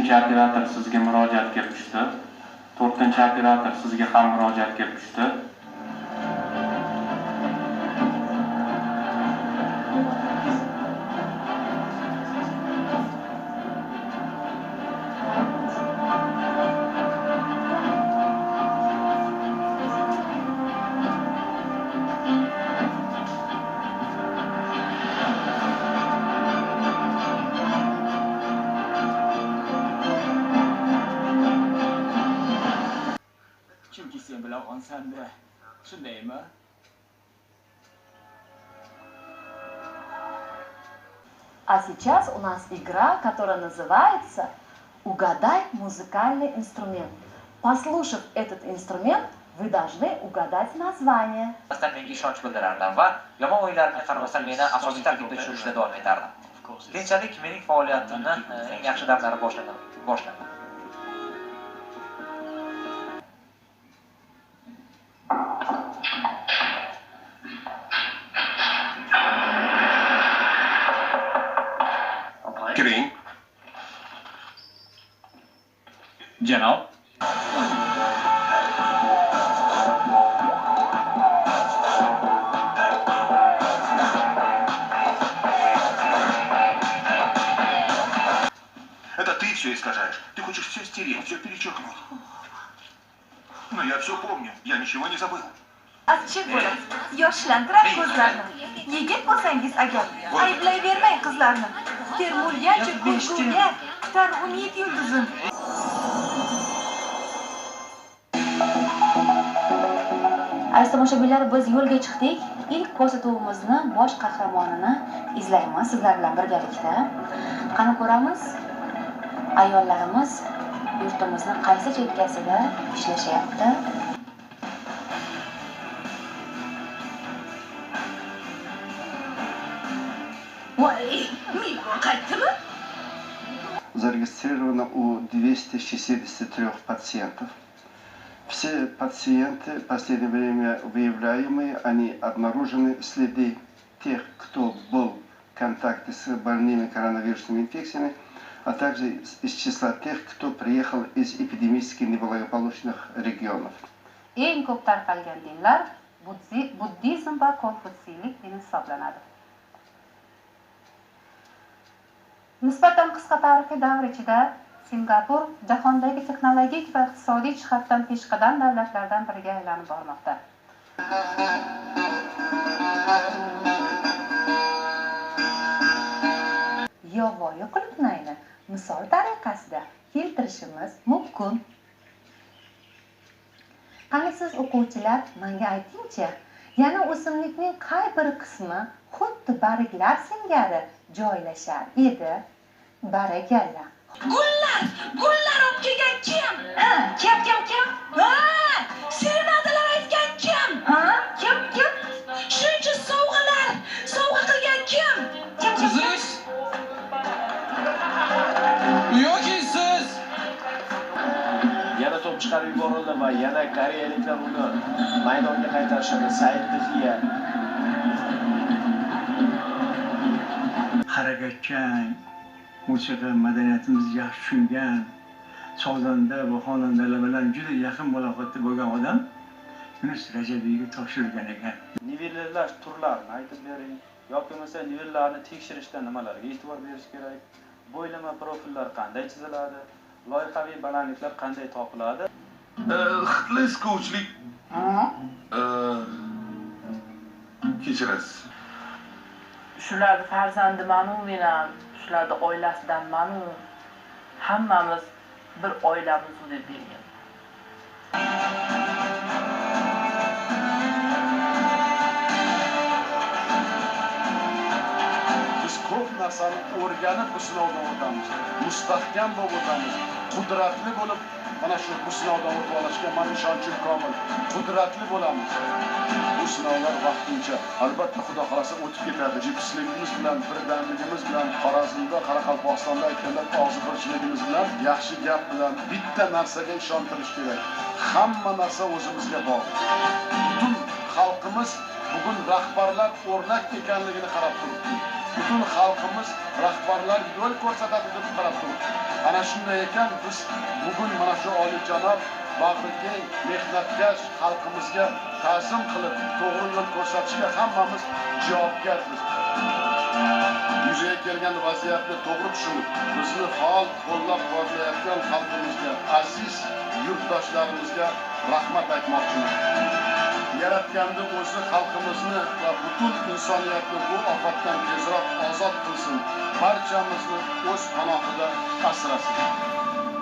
Uchinchi operator, sizga murojaat kelib tushdi. To'rtinchi operator, sizga ham murojaat kelib tushdi. Chunki sen bilag'onsan-da, shundaymi? А сейчас у нас игра, которая называется «Угадай музыкальный инструмент». Послушав этот инструмент, вы должны угадать название. Menga ishonch bildirardi va yomon o'yinlarimga qaramasdan meni asosiy tarkibda tushirishda davom etardi. Keyinchalik mening faoliyatimni eng yaxshi damlari boshlandi. Kiring. Janob. Это ты все искажаешь. Ты хочешь все стереть, все перечеркнуть. Но я все помню. Я ничего не забыл. Achchiq bo'ladi, yoshlantirar ko'zlarni. Yigit bo'lsangiz agar, ayblayvermang qizlarni. Termulgancha ko'zguga kutar umid yulduzim. Aziz tomoshabinlar, biz yo'lga chiqdik. Ilk ko'rsatuvimizni bosh qahramonini izlaymiz sizlar bilan birgalikda. Qani ko'ramiz, ayollarimiz yurtimizni qaysi chekkasida ishlashyapti? Voy, Miko qaytdimi? Зарегистрировано у 263 пациентов. Все пациенты в последнее время выявляемые, они обнаружены следы тех, кто был в контакте с больными коронавирусными инфекциями, а также из числа тех, кто приехал из эпидемически неблагополучных регионов. Eng ko'p tarqalgan dinlar buddizm va konfutsiylik dini hisoblanadi. Nisbatan qisqa tarixiy davr ichida Singapur jahondagi texnologik va iqtisodiy jihatdan peshqadam davlatlardan biriga aylanib bormoqda. Yovvoyi qulupnayni misol tariqasida keltirishimiz mumkin. Qani siz o'quvchilar menga aytingchi, yana o'simlikning qay bir qismi xuddi barglar singari joylashar edi? Barakalla. Gullar, gullar olib kelgan kim? Ha, kim, kim, kim? Ha, serenadalar aytgan kim? Ha, kim, kim? Shuncha sovg'alar sovg'a qilgan kim? Kim, kim? Siz yoki siz. Yana to'p chiqarib yuborildi va yana koreyaliklar uni maydonga qaytarishadi. Said Dixiya harakatchan, musiqa madaniyatimizni yaxshi tushungan, sozanda va xonandalar bilan juda yaqin muloqotda bo'lgan odam Yunus Rajabiyga topshirilgan ekan. Nivelirlash turlarini aytib bering yoki bo'lmasa nivellarni tekshirishda nimalarga e'tibor berish kerak? Bo'ylama profillar qanday chiziladi? Loyihaviy balandliklar qanday topiladi? Xitli kechirasiz. Shularni farzandimanu men ham, shularni oilasidanmanu, hammamiz bir oilamiz deb bergan. Biz ko'p narsani o'rganib bu sinovdan o'tamiz. Mustahkam bo'lib o'tamiz. Qudratli bo'lib mana shu bu sinovdan o'tib olishga men ishonchim komil. Qudratli bo'lamiz. Bu sinovlar vaqtincha, albatta Xudo xolasa o'tib ketadi. Jipsligimiz bilan, birdamligimiz bilan, Xorazmda, Qoraqalpog'istonda aytganda og'zibirchiligimiz bilan, yaxshi gap bilan bitta narsaga ishontirish kerak. Hamma narsa o'zimizga bog'liq. Butun xalqimiz bugun rahbarlar o'rnak ekanligini qarab turibdi. Butun xalqimiz rahbarlar yo'l ko'rsatadi deb qarab turibdi. Ana shunday ekan, biz bugun mana shu oliyjanob, bag'ri keng, mehnatkash xalqimizga ta'zim qilib, to'g'ri yo'l ko'rsatishga hammamiz javobgarmiz. Yuzaga kelgan vaziyatni to'g'ri tushunib, bizni faol qo'llab-quvvatlayotgan xalqimizga, aziz yurtdoshlarimizga rahmat aytmoqchiman. Yaratganni o'zi xalqimizni va butun insoniyatni bu ofatdan tezroq ozod qilsin, barchamizni o'z panohida asrasin.